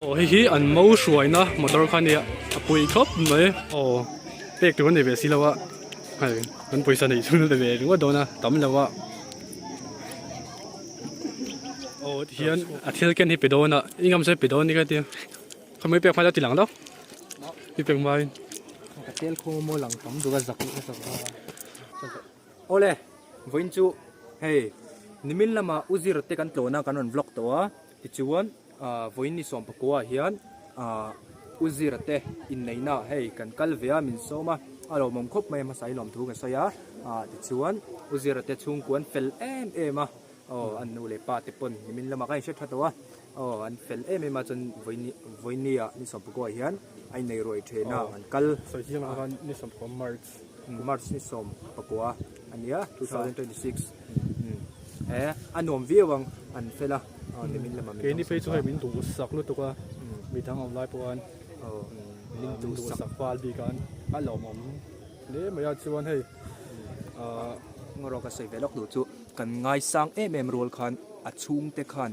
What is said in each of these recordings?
Aw hei hi an mo hruaina motor kha ania a pui khawp mai aw pek tur a nei ve si lo a hei kan pawisa neih chhung a pe ve ringawt dawn a tam lo a aw tihian a thil ken hi pe dawn a i ngam sawi pe dawn ni ka tia khaw mai pek hma chu a ti lang lo i pek hma in. Ka tel khaw maw lang tam deuh a zak ka zak Awle vawiin chu hei nimin lama u zir te kan tlawhna kan rawn vlog tawh a tichuan Vawiin ni sawmpakua ah hian U Zira te inneihna hei kan kal ve a min sawm a, a lawmawm khawp mai a hmasa i lawmthu ka sawi a, tichuan U Zira te chhungkua an fel em em a, aw an nu leh pa te pawn nimin lamah khan in hre tha tawh a, aw an fel em em a chuan vawiin ni ah ni sawmpakua ah hian a innei ruai then a an kal. Sawi chiang ah khan ni sawmpakua March. March ni sawmpakua a nia 2026 e a nuam viau ang an fel a. Keini phei chu hei min duhsak lutuk a, midang awm lai pawh an min duhsak fal bik a, a lawmawm hle mai a chuan hei ahh. Ngaw ka sawi ve lawk duh chu kan ngaisang em em rual khan a chhungte khan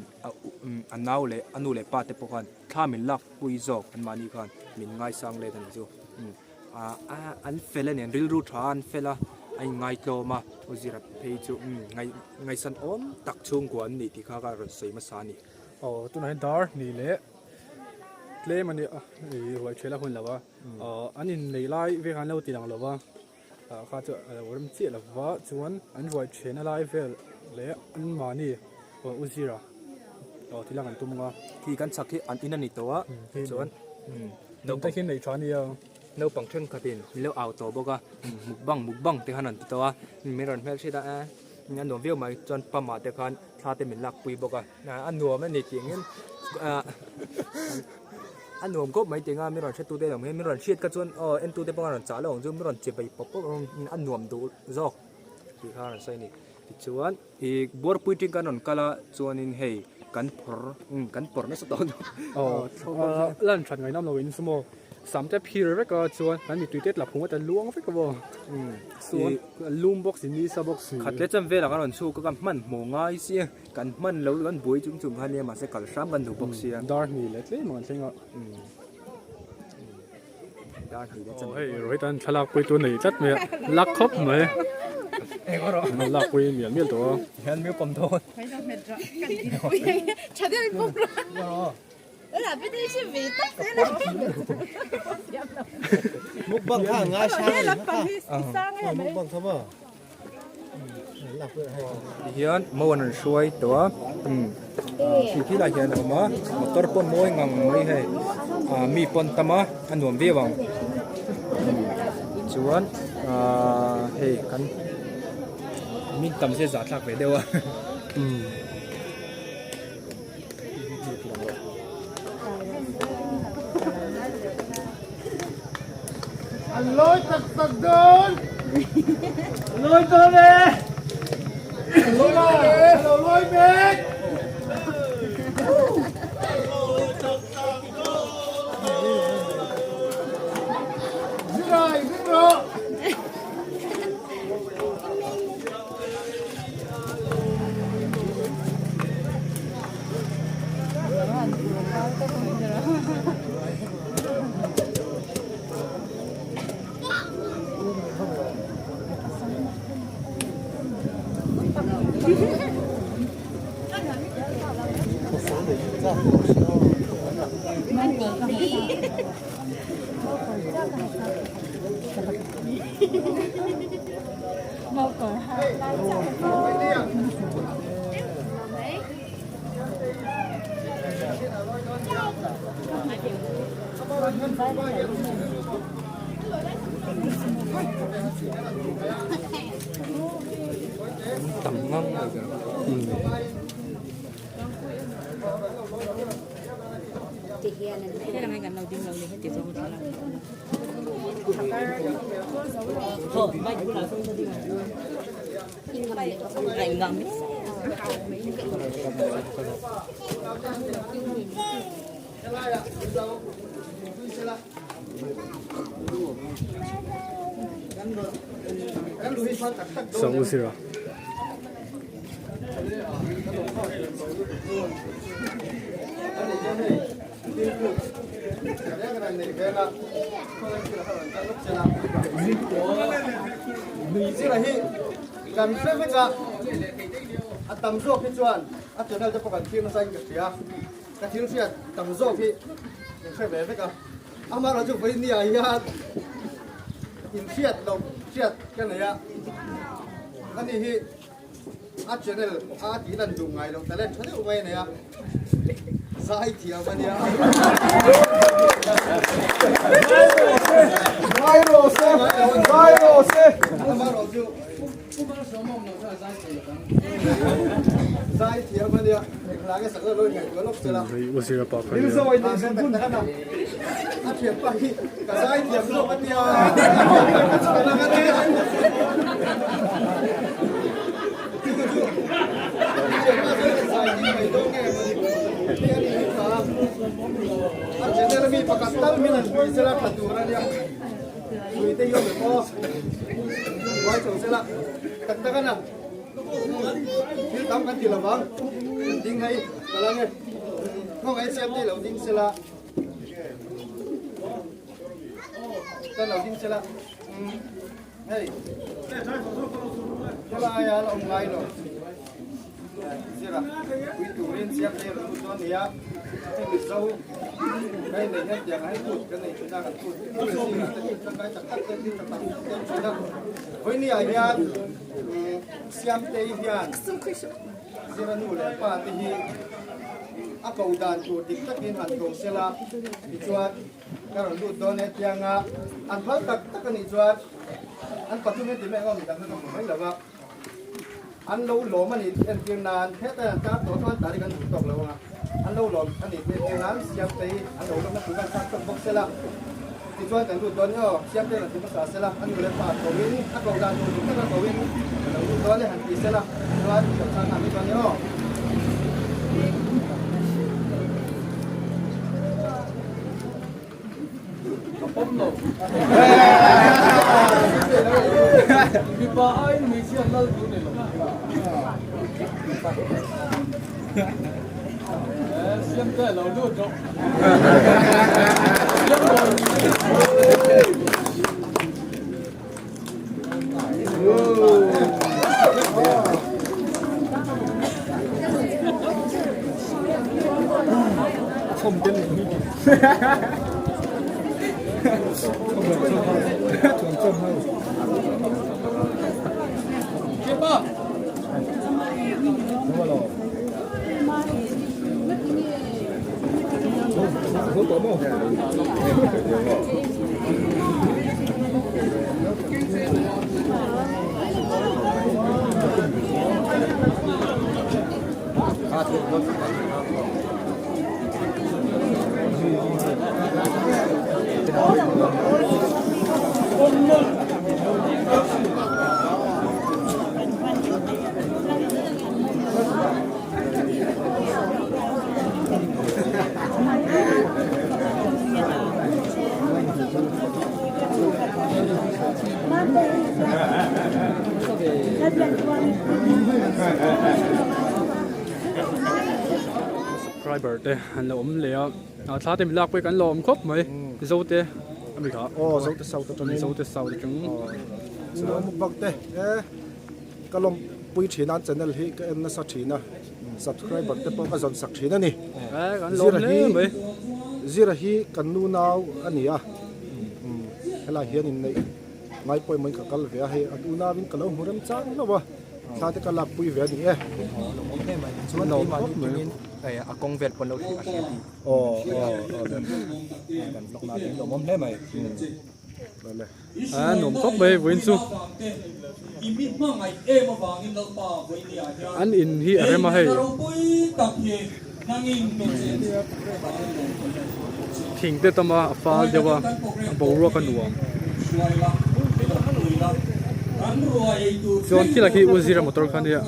a nau leh a nu leh pa te pawh khan thla min lak pui zawk anmahni khan min ngaisang let a nih chu. An fel a ni, an rilru tha an fel a, a inngaitlawm a, U Zira phei chu ngaihsan awm tak chhungkua an nih tih kha ka rawn sawi hmasa a ni. Aw tunah hian dar hnih leh tlem a nia, ruai ṭhel a hun lo a, an inneih lai vel khan an lo ti lang lo va, kha chu a lo rem chiah lo va, chuan an ruai ṭhehna lai vel leh anmahni U Zira ti lang an tum ang a. Khi kan chhak hi an in a ni tawh a, chuan. Naupang hi nei tha ania. Naupang thenkhatin min lo au tawh bawk a, mukbang mukbang te khan an ti tawh a, min rawn hmelhriat a eh a nuam viau mai chuan pama te khan thla te min lak pui bawk a, a nuam a ni tih engin a nuam khawp mai tih anga min rawn hretu te lo min rawn hriat kha chuan aw entu te pawh an rawn chah lo ang chu min rawn che bai pawp pawp a nuam duh zawk tih kha a rawn sawi a ni tichuan. Ih buarpui ṭing kan rawn kal a chuanin hei kan phawr umm kan pawr nasa tawh a Aw lan ṭhat ngaihnawm lo in sumo sam te phir vek a chuan kan mittui te tla phung a ta luang vek a maw chuan lum bawk si nisa bawk si. Khat leh chan velah kan rawn chhuk a kan hman hmuh ngai sia kan hman lo kan buai chung chung kha nia mahse kal hram kan duh bawk sia. Dar hnih leh tlem ang an thleng a. Dar hnih leh chan. Aw hei Rohit an thlalak pui tu nei tlat mai a lak khawp mai. Lak pui mial mial tawh a. Hian mi pawm dawn. Mukbang kha ngai sang a mukbang kha maw. Tihian mo an rawn hruai tawh a khi khi lai hian a awm a motor pawh mawi ngang mai hei ah mi pawh an tam a a nuam viau ang chuan ah hei kan min tam zia zah thlak ve deuh a. An lawi tak tak dawn. Lawi dawn e. Lawi lawi mek. Zirai zing rawh. Tam ngang mai ka Sa u zira. Zira hi kan hre vek a, a tam zawk hi chuan a channel te pawh kan thlir nasa in ka hria, ka thil hriat tam zawk hi in hre ve vek a, amaherawhchu chu vawiin ah hian in hriat loh hriat ka nei a, ani hi A channel a tih lan duh ngai loh talent tha deuh mai a nei a, zai thiam a nia. Zai rawh se, zai rawh se. Amaherawh chu zai thiam a nia, engla nge sak lo ngaihtuah lawk sela. A thianpa hi ka zai thiam zawk a tia. A channel mi pakhat tal min an pui sela tha tur a nia. Pui te hian aw buai chho sela tak tak a na. Thil tam kan ti lovang. Ding hei ka la nge. Khawngaih siam te lo ding sela. Kan lo ding sela. Hei. Helai a la awm ngai lo. Zira pui turin siam te lo lut dawn nia. Hei mizo hei nei hian tiang hei kut kan nei thin a kan kut zingah te thil tangkai tak tak te thil tha tak tak te an thin a. Vawiini ah hian Siamtei hian Zira nu leh pa te hi a ko dan tur dik takin han ko sela tichuan ka rawn lut dawn e tianga an phal tak tak a nih chuan an pathum hian ti mai ang aw midang kha ka hmu mai lo va an lo lawm a nih entir nan heta an tar tawh chuan tarik an duh tawk lo anga an lo lawm a nih entir nan Siamtei an lo lawmna tur khan chak tawk bawk sela Tichuan kan lut dawn emaw, Siamte rawn ti hmasa sela, a nu leh pa koin, a ko dan tur dik taka koin ka lo lut dawn e han ti sela, chuan i lo chhang nghal mai dawn emaw. Ka pawm lo. Mipa aiin hmeichhia an lal tur ni lo. Siamte lo lut rawh. Subscriber te an lo awm leh a a thla te min lak pawh hi kan lo awm khawp mai Zote a mi kha aw Zote South atangin Zote South atang aw mukbang te e Ka lawmpui thin a, an channel hi ka en nasa thin a, subscriber te pawh ka zawn sak thin a ni. Zira hi Zira hi kan nu nau a ni a, helai hian inneih ngai pawimawhin ka kal ve a, hei an unauin ka lo hmu rem chang hlauh a, thla te ka lakpui ve a ni e. Lawmawm hle mai, chuan keimahni tangin a kawng vel pawn lo a hria tih. Aw aw aw kan vlog na ah hian lawmawm hle mai. A nuam khawp mai vawiin chu an in hi a rem a hei thing te tam a a fal deuh a a boruak a nuam chuan khilai khi u zira motor kha nia.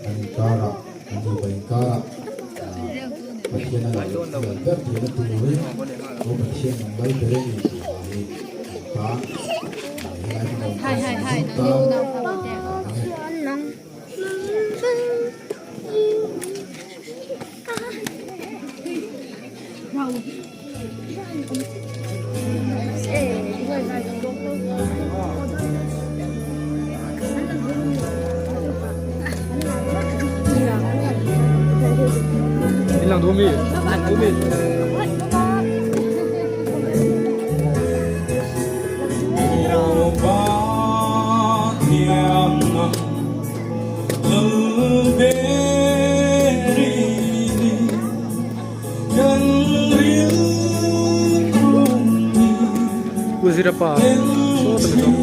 An inkarah, an nupa inkarah Pathian. Pathian a lal lal ber tihna turin Aw Pathian nang lal ber i ni tih hla hi an tan helai hmun a awm tan zawng zawng tan a In lang duh mi? Duh mi? U Zira pa sawta mi zawk.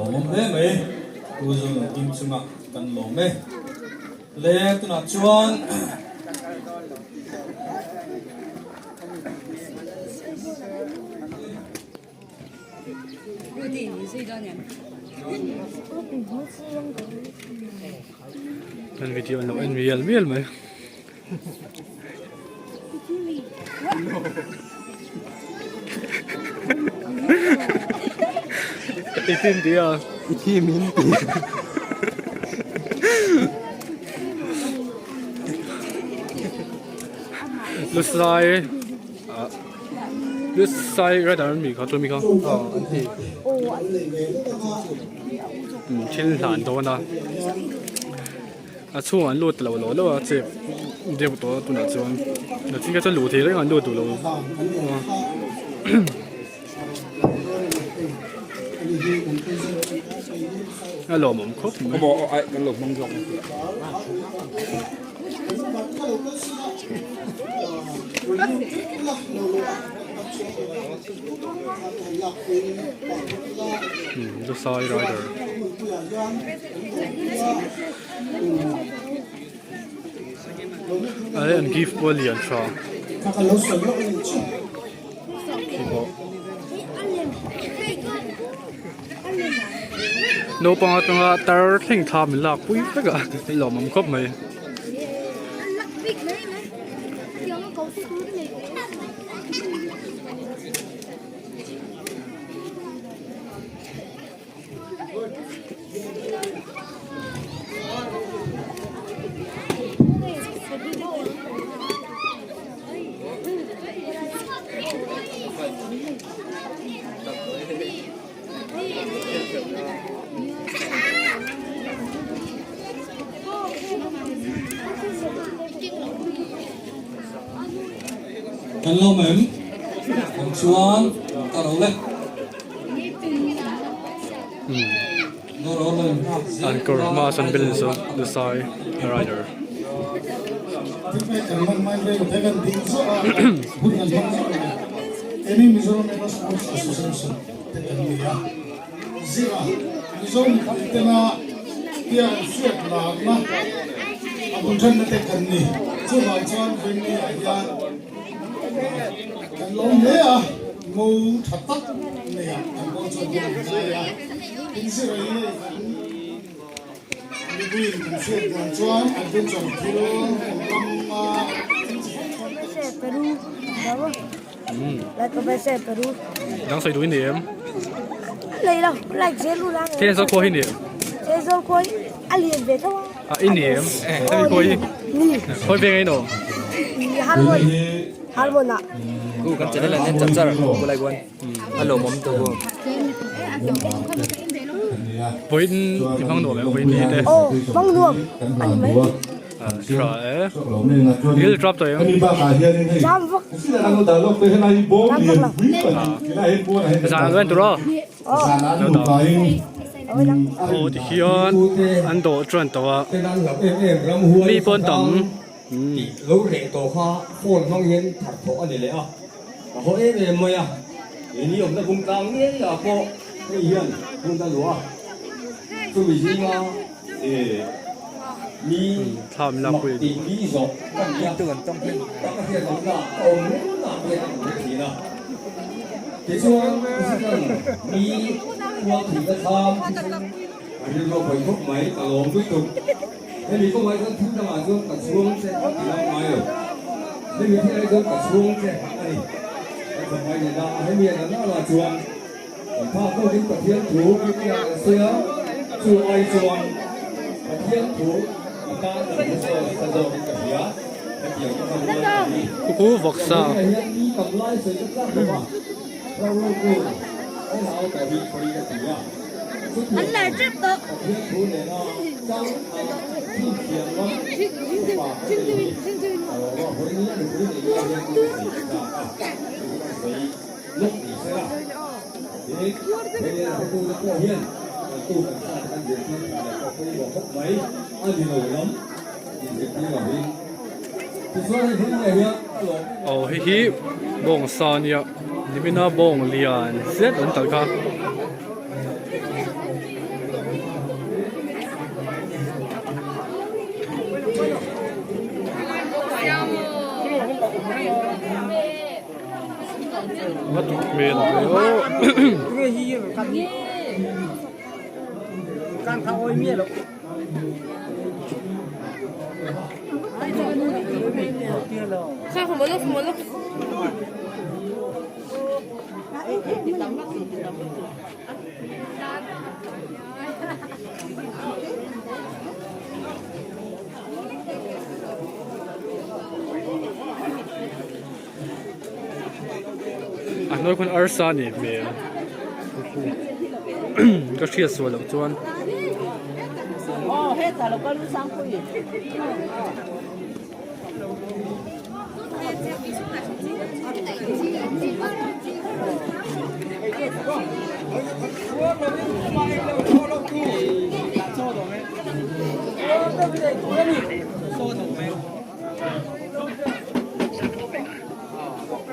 Lawmawm hle mai Pu Zunglungkim chunga kan lawm e. Le tunah chuan Kan video an lo en mial mial mai. I tin ti a. I thi min ti. Lusai Lusai rider an mi kha chu mi kha. An ti. Thil hlan dawn a. A chhungah an lut lo lo lo a chep deuh tawh a tunah chuan nachin kha chuan luh thei reng an lut duh lo a lawmawm khawp mai. Lusai rider. Ai an gift pawh a lian tha khi pawh naupang atanga tar thleng thla min lak pui vek a lawmawm khawp mai. Kan lawm em? Awm chuan ka ro le. An kawr hma a san bel ni saw the sai rider. Dang sawi duh i ni em? Nei lo, like zel u la. Thenzawl khua hi ni em? Thenzawl khua hi a lian ve tho a. A i ni em? Hemi khua hi? Ni. Khawi veng a inawm? Harmon. Harmon ah. Ku kan channel an en char char ku lai kuan a lawmawm tawh ku. Vawiin i hmang nuam em vawiin ni te? Aw hmang nuam a ni mai. Tha e. Ril trap tawh em? Jam vak. Jam vak lo. Zan an tur aw. Aw tihian an dawh chuan tawh a. Mi pawn tam. Tih lo reh tawh kha phone hmang hian thar thawh a ni leh a, a haw em em mai a, keini awmna bung tlang ngei ah pawh hei hian hmun a luah a, chumi zinga eh mi mak tih mi zawh ka ni a, tak a hriat lohna ka awm reng ah hian a hmu thin a, tichuan Zikran mi kual thihna thlam thisen a rilru a pawi khawp mai, ka lawm lutuk. Hemi kawngah chuan thil dangah chuan ka chhuang che a ti lang ngai lo. Hemi thil ai chuan ka chhuang che a ni. Kan chham ngai nen a, hemi a nana lah chuan kan phak tawkin Pathian thu Biblia kan sawi a, chu ai chuan Pathian thu a tan kan hre zawk nasa zawkin ka hria. Hetiang ka hman ngai a ni. Kuku vawksa. Hemi hian mi tam lai sawi ka tlak lo a, ro ro tur a nau tawh hi pawi ka ti a. Pathian thu nena chang a chhinchhiah ngam upa kan nei hi a lo ruah hawi nia mipui nei lai hian in ka sawi ta a, chu chu kan sawi lawk ni se la. Tin, hei leh hretute pawh hian kan tu kan fa te kan zirtir tha leh pawh pawimawh khawp mai a ni lo lam inzirtir lovin. Tichuan hei hmun leh hian a lawm em em. Aw hei hi bawngsa a nia, nimina bawng lian zet an talh kha. Va tut hmel ve aw. A hnuai khawn arsa a nih hmel ka hriat sual loh chuan.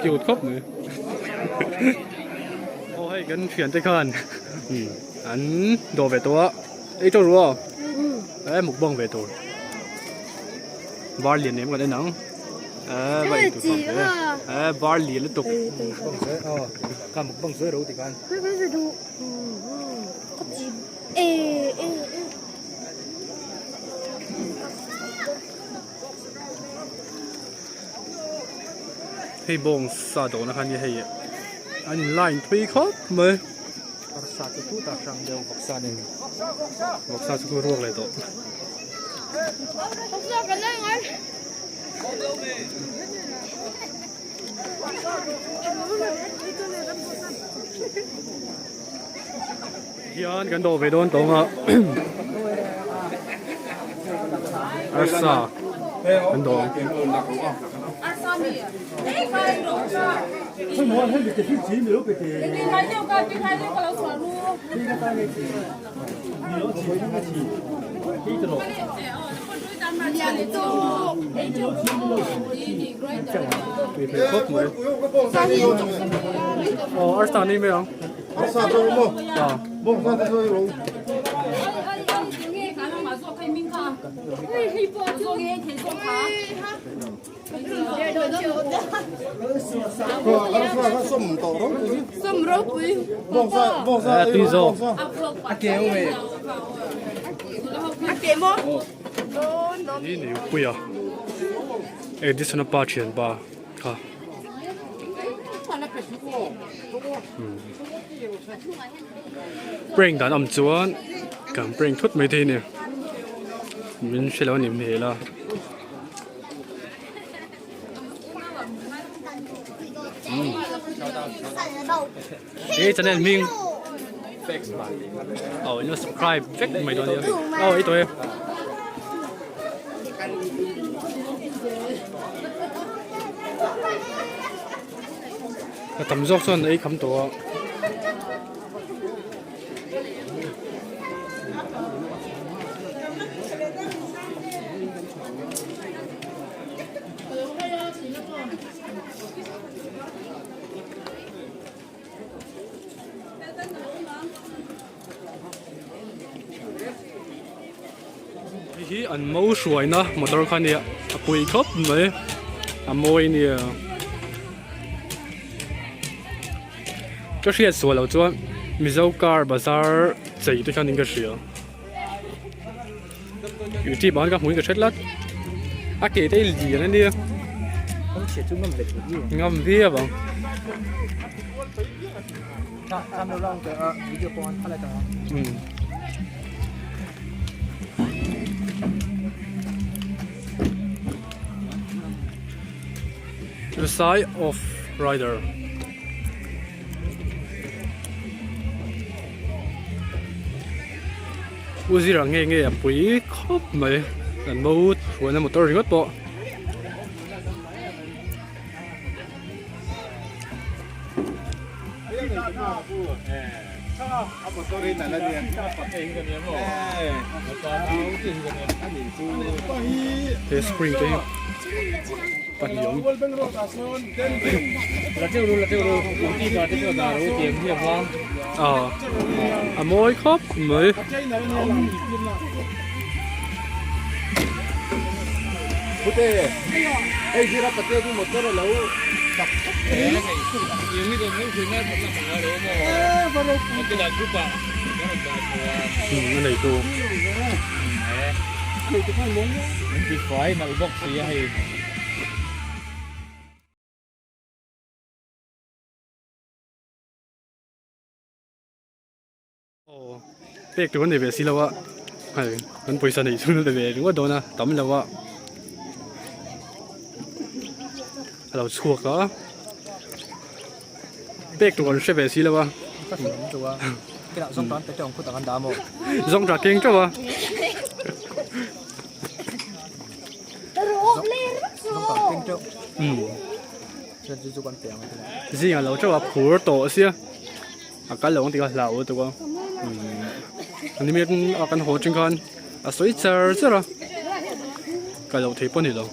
Cute khawp mai aw hei kan thian te khan an dawh ve tawh a ei tawh ru a e mukbang ve tur. Bar lian em kan en ang eh va intur bang ve eh bar lian lutuk ka mukbang sawi ro tikhan. Hei bawng sa dawhna kha nia hei an in line thui khawp mai. Arsa chu tut a hrang deuh vawksa nen. Vawksa chu khu ruak leh tawh. Hian kan dawh ve dawn tawng a. Arsa kan dawh ang. Tui hmel khawp mai. Aw arsa an ei mai ang. Arsa chu maw? Bawngsa te chu ei rawh u. Hi Neupuia Edison-a pa thianpa kha prank dan awm chuan kan prank thut mai thei a ni min hre lo a ni hmel a. He channel hming oh in lo subscribe vek mai dawn nia oh i tawh e ka tam zawk chuan ei kham tawh a. Hei hi an mo hruaina motor kha nia a pui khawp mai a mawi nia ka hriat sual loh chuan Mizo car bazar chei te khan in ka hria. Youtube ah khan ka hmuin ka hre tlat a ke te hi lian a nia ngam viau ang. The side of rider. U zira nge nge a pui khawp mai an mo huan a motor ringawt pawh. He spring te hi pahnih a awm. A mawi khawp mai. A neitu. Aw pek tur an nei ve si lo a hei kan pawisa neih chhung an pe ve ringawt dawn a tam lo a a lo chhuak a pek tur an hre ve si lo a zawng ta keng teuh a. Zingah lo teuh a phur tawh sia a kal lo ang tih kha hlau lutuk a ani mek a kan haw thin khan a sawi char char a kal loh theih pawh a ni lo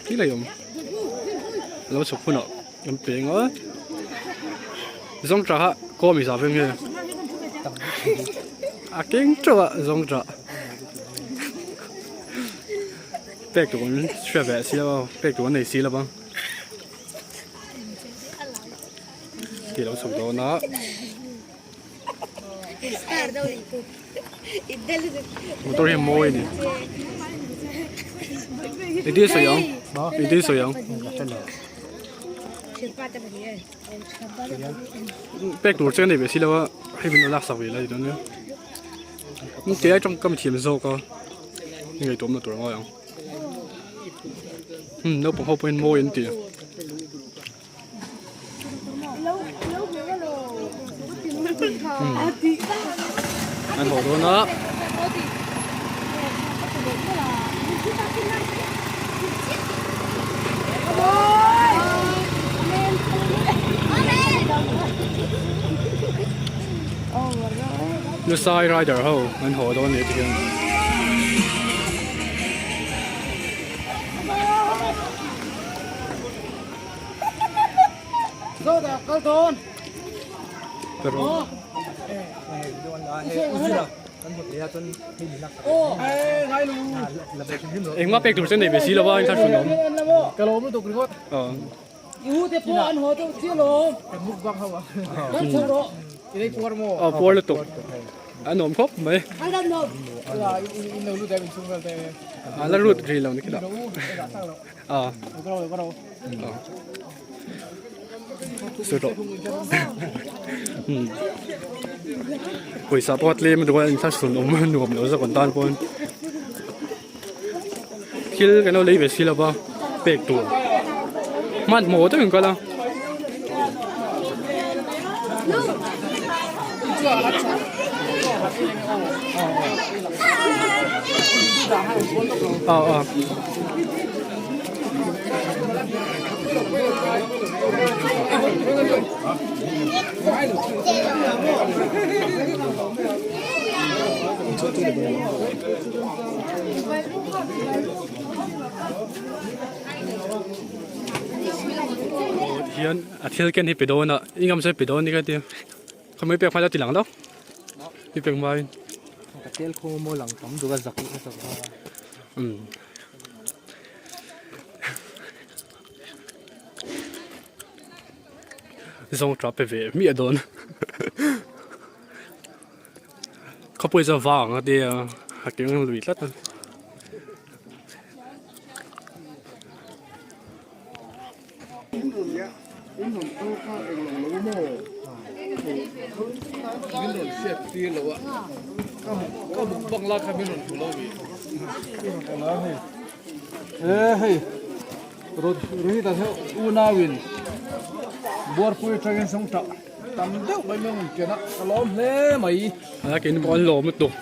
thil a awm a lo chhuk hunah kan peng a zawngṭah kha kawm i zah vek nge a keng teuh a zawngṭah pek tur an hria ve si lo a pek tur an nei si lo va tih lo chhuk dawn a motor hi a mawi a ni engtin sawi ang engtin sawi ang pek tur che a nei ve si lo a hei min lo laksak ve la ti dawn nia kei ai tawngkam thiam zawk a ngaihtuahna tur a ngai ang naupang ho pawhin mawi an ti. An haw dawn a. Lusai rider ho an haw dawn ni ti hian. Engmah pek tur chu nei ve si lo a in thlahrun awm. Ka lawm lutuk ringawt. U te pawh an haw deuh chiah lawm. Kan mukbang ho a. Kan chho rawh. I lei puar maw? Aw puar lutuk. A nuam khawp mai. In lo lut em in chhung vel te. A la lut rih lo ni khi dah. A. Sut rawh. Pawisa pawh a tlem a duh a in thlahrun awm a nuam lo zawk an tan pawn. Thil kan lo lei ve si lova pek tur hmanhmawh deuhin kal a. Aw aw. Hian a thil ken hi pe dawn a i ngam sawi pe dawn ni ka ti khaw pek hma la ti lang lo i pek hma in ka tel khaw maw lang tam duh a zak a zak um zawng tap pe ve miah dawn. Khawpui chu vang a tia a keng lui tlat a. Tam deuh mai mai rawn ken a, ka lawm hle mai. A keini pawh an lawm lutuk.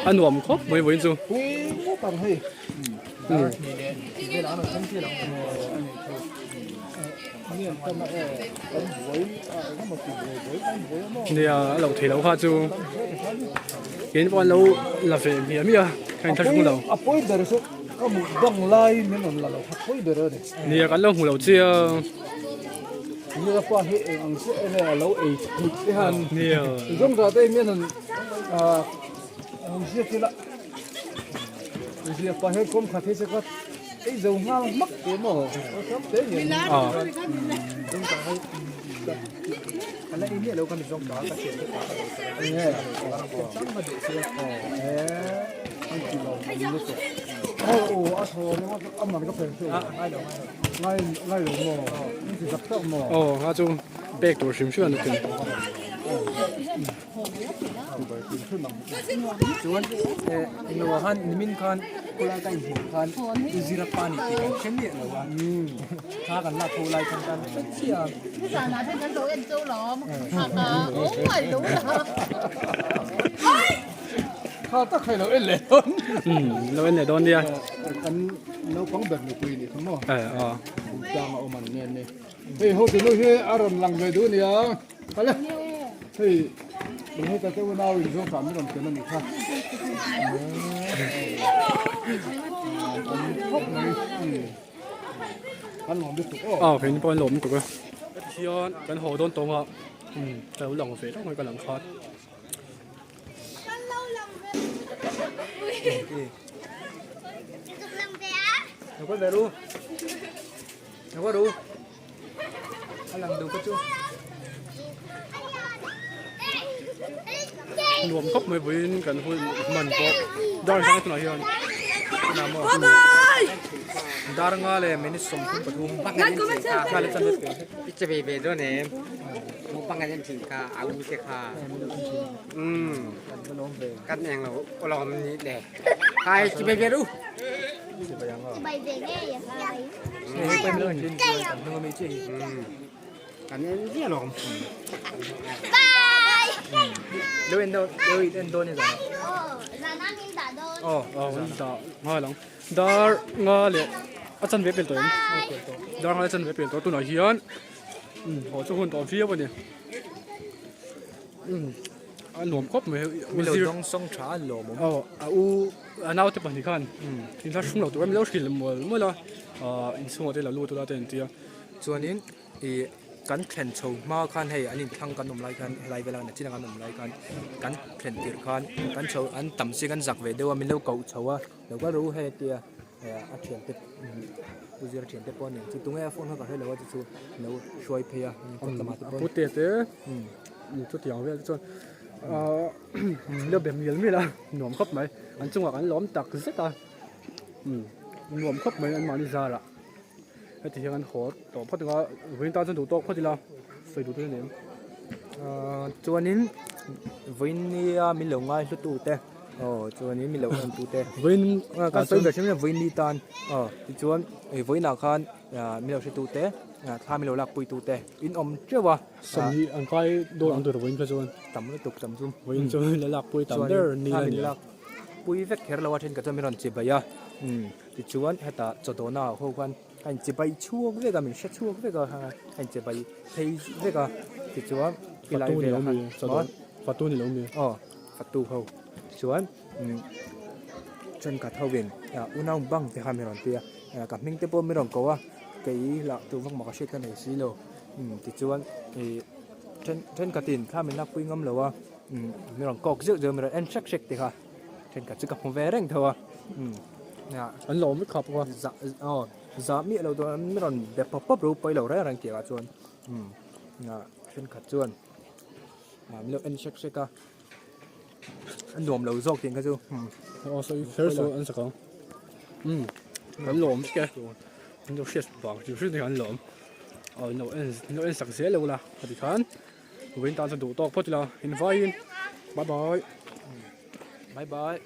A nuam khawp mai vawiin chu. Pui ngawt ang hei. Nia a lo thei lo kha chu keini pawh an lo la ve miah miah a, ka inthlahrung lo. A pawi ber chu ka mut bang lai min rawn la lo kha pawi ber a ni. Nia kan lo hmu lo chiah a. Nula pa hi eng ang chiah enge a lo ei theih te han Nia. Zawng zah te hian han ah han ziak ila ziak pah hian kawm khat hi chu ka ei zo nghal hmak te maw awlsam te hian Ah. Ala ei miah lo ka mi zawng ta ka thian te ta ka lo Enge chang ka duh sia. An ti lo lutuk. Aw aw a thaw ringawt a man ka pel chu. Ngai lo ngai lo. Ngai ngai lo maw? In ti zak tak maw? Aw nga chu pek tur hrim hrim an ni. Chuan eh englo ah khan nimin khan khawlai ka inhmuh khan u zira pa ni tih kan hre miah lo a thla kan lak ho lai khan kan hre chiah a. Nizanah te kan lo en chauh lo a thlak a awm ngai lo la. Kha tak hei lo en leh dawn. Lo en leh dawn nia. Kan naupang ber nupui ni kha maw? Eh aw. Tlang a awm an nen ni. Hei ho tunu hi a rawn lang ve duh nia. Kale. Hei in heta te unau in zawng tah min rawn ken a ni kha. An khawp mai. An lawm lutuk aw. Aw keini pawh an lawm lutuk a. Hian kan haw dawn tawng a. Ka lo lang ve tawk mai ka lang khat. Nuam khawp mai vawiin kan hun hman pawh dar hrang tunah hian Dar nga leh minute 33 nga leh chan vek. Mukbang an en thin kha a u te kha umm kan eng lo lawm ni le hai chi bai ve ru kan en zia lawm Lo en do lo en do ni zan. Oh, oh, da nga lang. Dar nga le a chan ve pel tawh em? Dar nga le chan ve pel tawh tunah hian Umm haw chu hun tawh viau a ni umm a nuam khawp mai Mi lo dawng sawng tha an lawm awm. Aw a u a naute pahnih khan in hla hrung lo tur a mi lo hrilh mual mual a ahh inchhungah te lo lut ula te an ti a. Chuanin. Ih kan thlen chho hma khan hei an inthlang kan awm lai khan helai vela nachin a kan awm lai khan kan thlen tirh khan kan chho an tam si kan zak ve deuh a min lo koh chho a lo kal rawh u hei a tia a thiante u zira thiante pawh a ni ang chu tunge a phone kha ka hre lo a chu chu lo hruai phei a kawt lamah te pawh a pute te chutiang vel te chuan ahh lo be mial mial a nuam khawp mai an chungah kan lawm tak zet a nuam khawp mai an mahni zarah. Heti hian an haw tawh phawt anga vawiin tan chuan duh tawk phawt ila sawi duh tur a ni em? Ahh chuanin vawiin nia min lo ngai hlu tu te aw chuanin min lo en tu te vawiin kan sawi ve hrim hrim vawiin ni tan aw tichuan vawiin ah khan min lo hre tu te thla min lo lak pui tu te in awm teuh a sawmhnih an kai dawn ang tur vawiin kha chuan tam lutuk tam chu vawiin chuan la lak pui tam ber ni a ni a pui vek kher lo a then ka chuan min rawn chi bai a umm. Tichuan hetah chawdawhna ah ho khan a inchibai chhuak vek a min hre chhuak vek a a inchibai phei vek a tichuan helai velah khan maw fatu ni lo mi aw fatu ho tichuan umm thenkhat ho in unau bang te kha min rawn ti a ka hming te pawh min rawn ko a kei lah tu vak mah ka hriat ka nei si lo umm tichuan ih then thenkhat in thla min lakpui ngam lo a umm min rawn kawk zeuh zeuh a min rawn en hrek hrek te kha. Thenkhat chu ka hmu ve reng tho a umm an lawm vek khap bawk a zah aw zah miah lo dawn an rawn be pawp pawp ropui lo reng reng tih ah chuan umm thenkhat chuan ah min lo en hrek hrek a a nuam lo zawk tih kha chu umm aw sawi kher sawi an sak ang umm an lawm vek e an lo hriat vang hrim hrim te khan an lawm aw an lo en an lo en sak zel lo la a ti khan. Vawiin tan chuan duh tawk phawt ila invaiin bye bye bye bye.